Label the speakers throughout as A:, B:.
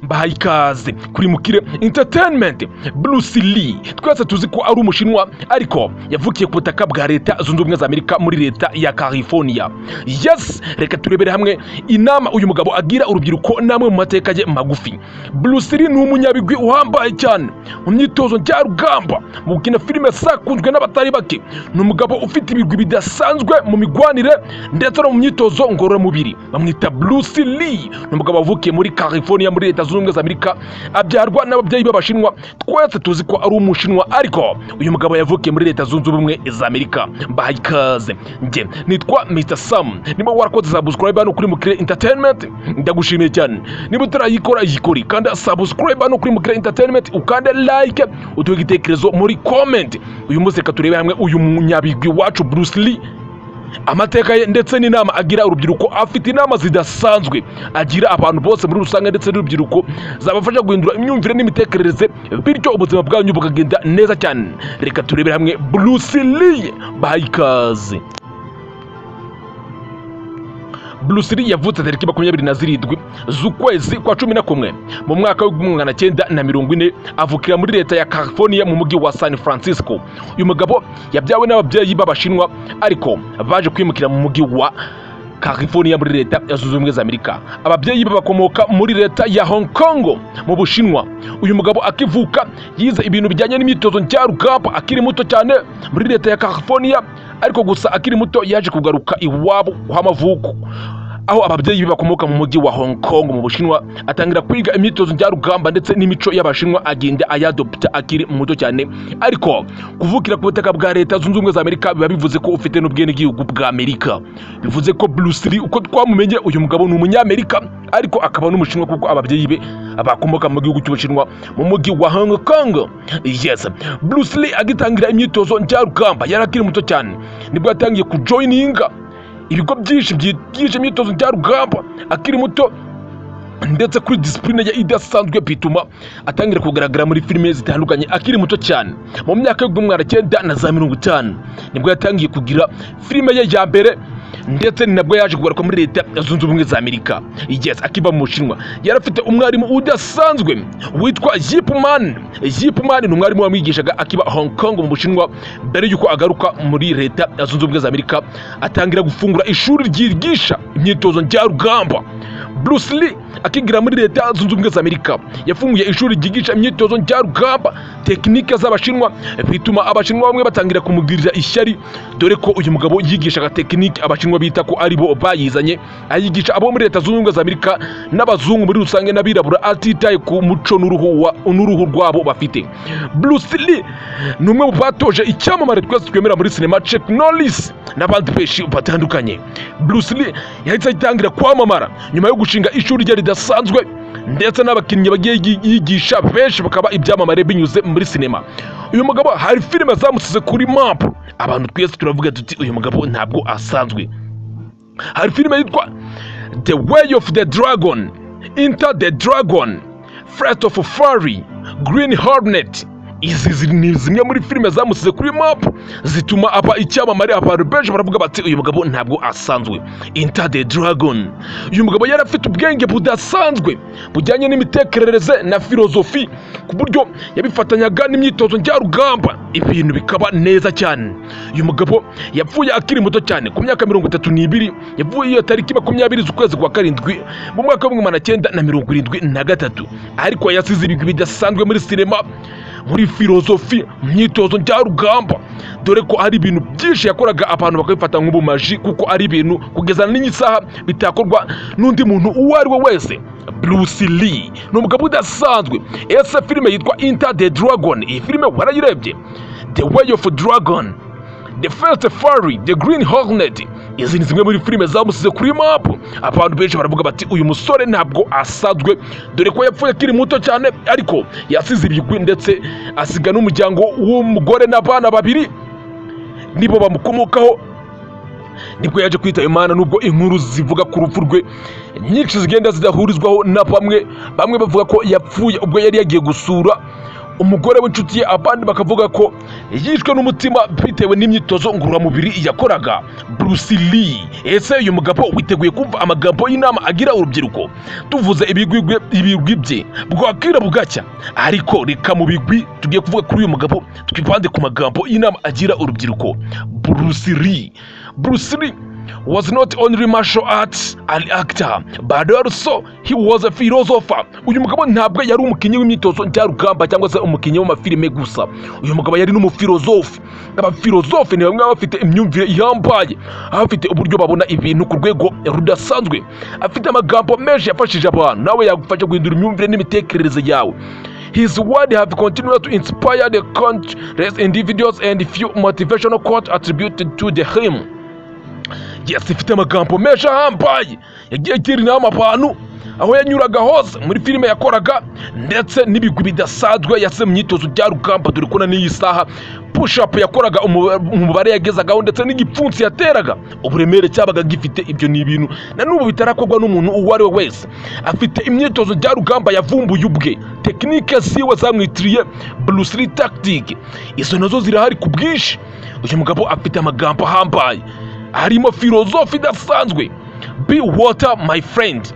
A: Mbahaye ikaze kuri Mukire Entertainment. Bruce Lee twese tuzi ko ari Umushinwa, ariko yavukiye ku butaka bwa Leta Zunze Ubumwe za Amerika, muri leta ya California. Yes, reka turebere hamwe inama uyu mugabo agira urubyiruko n'amwe mu mateka ye magufi. Bruce Lee ni umunyabigwi uhambaye cyane mu myitozo njyarugamba, mu gukina filime zakunzwe n'abatari bake. Ni umugabo ufite ibigwi bidasanzwe mu migwanire ndetse no mu myitozo ngororamubiri. Bamwita Bruce Lee. Ni umugabo wavukiye muri California, muri Leta Zunze Ubumwe za Amerika, abyarwa n'ababyeyi b'Abashinwa. Twese tuzi ko ari Umushinwa, ariko uyu mugabo yavukiye muri Leta Zunze Ubumwe za Amerika. Mbahaye ikaze, njye nitwa Mr Sam. Niba warakoze subscribe hano kuri Mukire Entertainment, ndagushimiye cyane. Niba utarayikora, yikore. Kanda subscribe hano kuri Mukire Entertainment, ukande like, uduhe igitekerezo muri comment. Uyu munsi reka turebe hamwe uyu munyabigwi wacu Bruce Lee, amateka ye ndetse n'inama agira urubyiruko. Afite inama zidasanzwe agira abantu bose muri rusange ndetse n'urubyiruko, zabafasha guhindura imyumvire n'imitekerereze, bityo ubuzima bwanyu bukagenda neza cyane. Reka turebere hamwe Bruce Lee. Bahaye ikaze. Bruce Lee yavutse tariki 27 z'ukwezi kwa 11 mu mwaka w'1940, avukira muri leta ya California, mu mujyi wa San Francisco. Uyu mugabo yabyawe n'ababyeyi b'Abashinwa, ariko baje kwimukira mu mujyi wa California, muri Leta ya Zunze Ubumwe za Amerika. Ababyeyi be bakomoka muri leta ya Hong Kong mu Bushinwa. Uyu mugabo akivuka yize ibintu bijyanye n'imyitozo njyarugamba akiri muto cyane muri leta ya California, ariko gusa akiri muto yaje kugaruka iwabo w'amavuko, aho ababyeyi be bakomoka mu mujyi wa Hong Kong mu Bushinwa, atangira kwiga imyitozo njyarugamba ndetse n'imico y'Abashinwa, agenda ayadopta akiri muto cyane. Ariko kuvukira ku butaka bwa Leta Zunze Ubumwe za Amerika biba bivuze ko ufite n'ubwenegihugu bwa Amerika. Bivuze ko Bruce Lee uko twamumenye, uyu mugabo ni Umunyamerika ariko akaba n'Umushinwa, kuko ababyeyi be bakomoka mu gihugu cy'Ubushinwa, mu mujyi wa Hong Kong. Yes, Bruce Lee agitangira imyitozo njyarugamba yari akiri muto cyane, nibwo yatangiye kujoininga ibigo byinshi byigisha imyitozo njyarugamba akiri muto, ndetse kuri discipline ye idasanzwe bituma atangira kugaragara muri filime zitandukanye akiri muto cyane. Mu myaka y'1950 nibwo yatangiye kugira filime ye ya mbere, ndetse ni nabwo yaje kugaruka muri Leta Zunze Ubumwe za Amerika. Yes, akiva mu Bushinwa yari afite umwarimu udasanzwe witwa Yip Man. Yip Man ni umwarimu wamwigishaga akiba Hong Kong mu Bushinwa, mbere y'uko agaruka muri Leta Zunze Ubumwe za Amerika atangira gufungura ishuri ryigisha imyitozo njyarugamba. Bruce Lee akigira muri Leta Zunze Ubumwe za Amerika yafunguye ishuri ryigisha imyitozo njyarugamba, tekinike z'Abashinwa, bituma Abashinwa bamwe batangira kumugirira ishyari, dore ko uyu mugabo yigishaga tekinike Abashinwa bita ko ari bo bayizanye, ayigisha abo muri Leta Zunze Ubumwe za Amerika n'abazungu muri rusange n'abirabura, atitaye ku muco n'uruhu rwabo bafite. Bruce Lee ni umwe mu batoje icyamamare twese twemera muri sinema, Chuck Norris, n'abandi benshi batandukanye. Bruce Lee yahise atangira kwamamara nyuma yo gushinga ishuri rye ridasanzwe, ndetse n'abakinnyi bagiye yigisha benshi bakaba ibyamamare binyuze muri sinema. Uyu mugabo hari filime zamusize kuri map, abantu twese turavuga tuti: "Uyu mugabo ntabwo asanzwe." Hari filime yitwa The Way of the Dragon, Enter the Dragon, Fist of Fury, Green Hornet. Izi ni zimwe muri filime zamusize kuri map, zituma aba icyamamare. Abantu benshi baravuga bati: "Uyu mugabo ntabwo asanzwe." Enter the Dragon, uyu mugabo yari afite ubwenge budasanzwe bujyanye n'imitekerereze na filozofi, ku buryo yabifatanyaga n'imyitozo njyarugamba, ibintu bikaba neza cyane. Uyu mugabo yapfuye akiri muto cyane, ku myaka 32. Yavuye iyo tariki 20 z'ukwezi kwa karindwi mu mwaka w'1973, ariko yasize ibigwi bidasanzwe muri sinema, muri filozofi, mu myitozo njyarugamba, dore ko hari ibintu byinshi yakoraga abantu bakabifata nk'ubumaji, kuko ari ibintu kugeza n'iyi saha bitakorwa n'undi muntu uwo ari we wese. Bruce Lee ni umugabo udasanzwe. Ese filime yitwa Enter the Dragon, iyi filime warayirebye? The Way of Dragon, The First Fury, The Green Hornet, izi ni zimwe muri filime zamusize kuri map. Abantu benshi baravuga bati: "Uyu musore ntabwo asanzwe," dore ko yapfuye akiri muto cyane, ariko yasize ibigwi ndetse asiga n'umuryango w'umugore n'abana babiri nibo bamukomokaho. Nibwo yaje kwitaba Imana, nubwo inkuru zivuga ku rupfu rwe nyinshi zigenda zidahurizwaho na bamwe. Bamwe bavuga ko yapfuye ubwo yari yagiye gusura Umugore w'inshuti ye, abandi bakavuga ko yishwe n'umutima bitewe n'imyitozo ngororamubiri yakoraga. Bruce Lee. Ese uyu mugabo witeguye kumva amagambo y'inama agira urubyiruko? Tuvuze ibigwi bye bwakira bugacya, ariko reka mu bigwi tugiye kuvuga kuri uyu mugabo twibande ku magambo y'inama agira urubyiruko. Bruce Lee. Bruce Lee was not only martial arts and actor, but also he was a philosopher. Uyu mugabo ntabwo yari umukinnyi w'imyitozo njyarugamba cyangwa se umukinnyi w'amafilime gusa, uyu mugabo yari n'umufilozofe. Abafilozofe ni bamwe baba bafite imyumvire ihambaye, baba bafite uburyo babona ibintu ku rwego rudasanzwe. Afite amagambo menshi yafashije abantu, nawe yagufasha guhindura imyumvire n'imitekerereze yawe. His words have continued to inspire the countless individuals and few motivational quotes attributed to the him. Yes, ifite amagambo menshi ahambaye yagiye agira inama abantu aho yanyuraga hose, muri filime yakoraga, ndetse n'ibigwi bidasanzwe yasize mu myitozo njyarugamba, dore ko na n'iyi saha push up yakoraga, umubare yagezagaho ndetse n'igipfunsi yateraga, uburemere cyabaga gifite, ibyo ni ibintu na n'ubu bitarakorwa n'umuntu uwo ari we wese. Afite imyitozo njyarugamba yavumbuye ubwe, tekinike ziwe zamwitiriye Bruce Lee tactic, izo nazo zirahari ku bwinshi. Uyu mugabo afite amagambo ahambaye harimo filozofi idasanzwe. "Be water, my friend."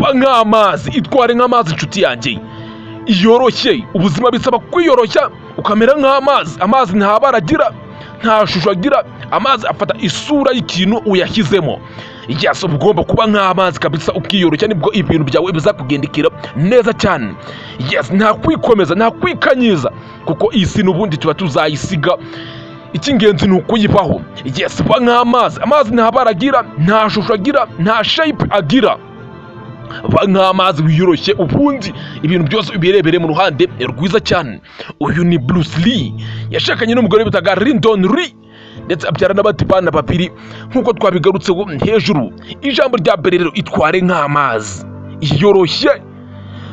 A: Ba nk'amazi, itware nk'amazi, inshuti yanjye, yoroshye. Ubuzima bisaba kwiyoroshya ukamera nk'amazi. Amazi nta bara agira, nta shusho agira, amazi afata isura y'ikintu uyashyizemo. Yes, uba ugomba kuba nk'amazi kabisa, ukiyoroshya, nibwo ibintu byawe bizakugendekera neza cyane. Yes, nta kwikomeza, nta kwikanyiza, kuko isi n'ubundi tuba tuzayisiga, icy'ingenzi ni ukuyibaho. Yes, ba nk'amazi. Amazi nta bara agira, nta shusho agira, nta shape agira. Ba nk'amazi, wiyoroshye, ubundi ibintu byose ubirebere mu ruhande rwiza cyane. Uyu ni Bruce Lee. Yashakanye n'umugore bitaga Lindon Lee, ndetse abyara n'abandi bana babiri nk'uko twabigarutseho hejuru. Ijambo rya mbere rero: itware nk'amazi, yoroshye,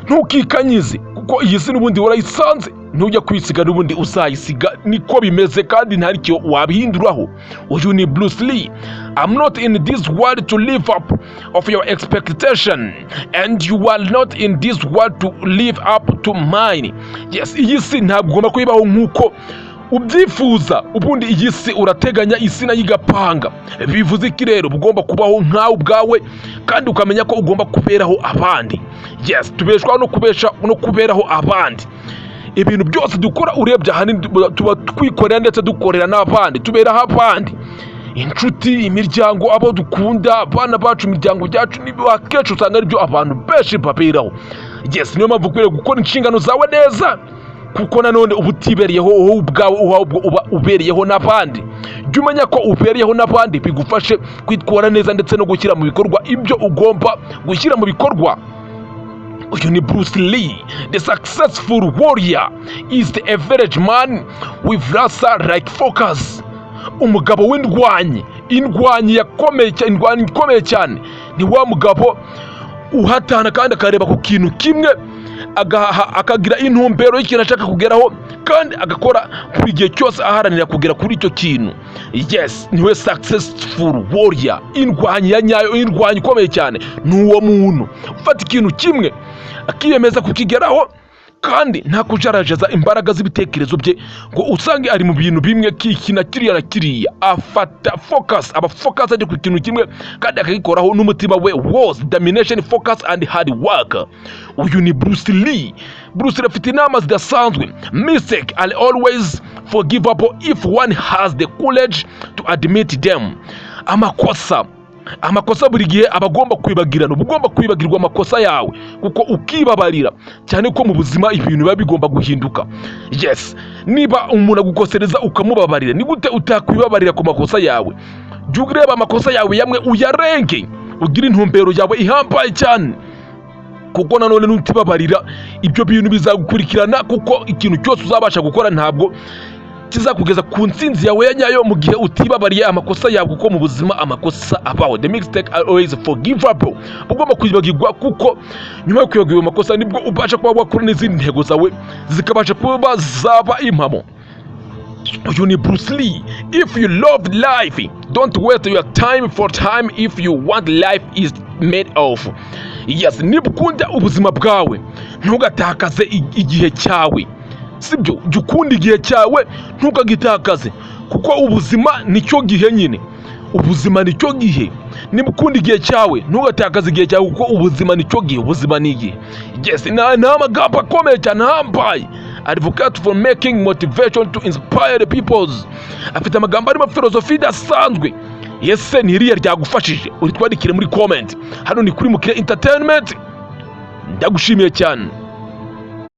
A: ntukikanyize, kuko iyi si n'ubundi warayisanze, ntujya kwisiga, n'ubundi uzayisiga, niko bimeze kandi nta n'icyo wabihinduraho. Uyu ni Bruce Lee. "I'm not in this world to live up of your expectation and you are not in this world to live up to mine." Yes, iyi si ntabwo ugomba kuyibaho nk'uko ubyifuza. Ubundi iyi si urateganya, isi nayo igapanga. Bivuze iki rero? Uba ugomba kubaho nkawe ubwawe kandi ukamenya ko ugomba kuberaho abandi. Yes, tubeshwaho no kubesha no kuberaho abandi. Ibintu byose dukora, urebye ahanini tuba twikorera ndetse dukorera n'abandi, tuberaho abandi, inshuti, imiryango, abo dukunda, abana bacu, imiryango yacu. Akenshi usanga aribyo abantu benshi baberaho. Yes, niyo mpamvu ukwiriye gukora inshingano zawe neza, kuko nanone uba utibereyeho wowe ubwawe, ahubwo uba ubereyeho n'abandi. Jya umenya ko ubereyeho n'abandi, bigufashe kwitwara neza ndetse no gushyira mu bikorwa ibyo ugomba gushyira mu bikorwa. Uyu ni Bruce Lee. "The successful warrior is the average man with laser like focus." Umugabo w'indwanyi, indwanyi yakomeye cyane, indwanyi ikomeye cyane ni wa mugabo uhatana kandi akareba ku kintu kimwe, agahaha, akagira intumbero y'ikintu ashaka kugeraho, kandi agakora buri gihe cyose aharanira kugera kuri icyo kintu. Yes, niwe successful warrior, indwanyi ya nyayo, indwanyi ikomeye cyane ni uwo muntu ufata ikintu kimwe akiyemeza kukigeraho, kandi nta kujarajaza imbaraga z'ibitekerezo bye ngo usange ari mu bintu bimwe kiki na kiriya na kiriya. Afata focus, aba focus ajya ku kintu kimwe kandi akagikoraho n'umutima we wose. Determination, focus and hard work. Uyu ni Bruce Lee. Bruce Lee afite inama zidasanzwe. "Mistake are always forgivable if one has the courage to admit them." Amakosa buri gihe aba agomba kwibagirana, uba ugomba kwibagirwa amakosa yawe kuko ukibabarira, cyane ko mu buzima ibintu biba bigomba guhinduka. Yes, niba umuntu agukosereza ukamubabarira, ni gute utakwibabarira ku makosa yawe? Jya ureba amakosa yawe yamwe uyarenge, ugire intumbero yawe ihambaye cyane, kuko nanone nutibabarira ibyo bintu bizagukurikirana, kuko ikintu cyose uzabasha gukora ntabwo kizakugeza ku ntsinzi yawe ya nyayo mu gihe utibabariye amakosa yawe, kuko mu buzima amakosa abaho. The mistake are always forgivable, ugomba kwibagirwa, kuko nyuma yo kwibagirwa amakosa nibwo ubasha kuba wakora n'izindi ntego zawe zikabasha kuba zaba impamo. Uyu ni Bruce Lee. "If you love life, don't waste your time, for time is what life is made of." Yes, niba ukunda ubuzima bwawe, ntugatakaze igihe cyawe. Sibyo? Jya ukunda igihe cyawe, ntukagitakaze, kuko ubuzima nicyo gihe nyine, ubuzima nicyo gihe. Niba ukunda igihe cyawe, ntugatakaze igihe cyawe, kuko ubuzima nicyo gihe, ubuzima ni igihe. Yes, ni amagambo akomeye cyane, ahambaye. Advocate for making motivation to inspire the peoples. Afite amagambo arimo filozofi idasanzwe. Ese ni iriya ryagufashije? Uritwandikire muri comment. Hano ni kuri Mukire Entertainment, ndagushimiye cyane.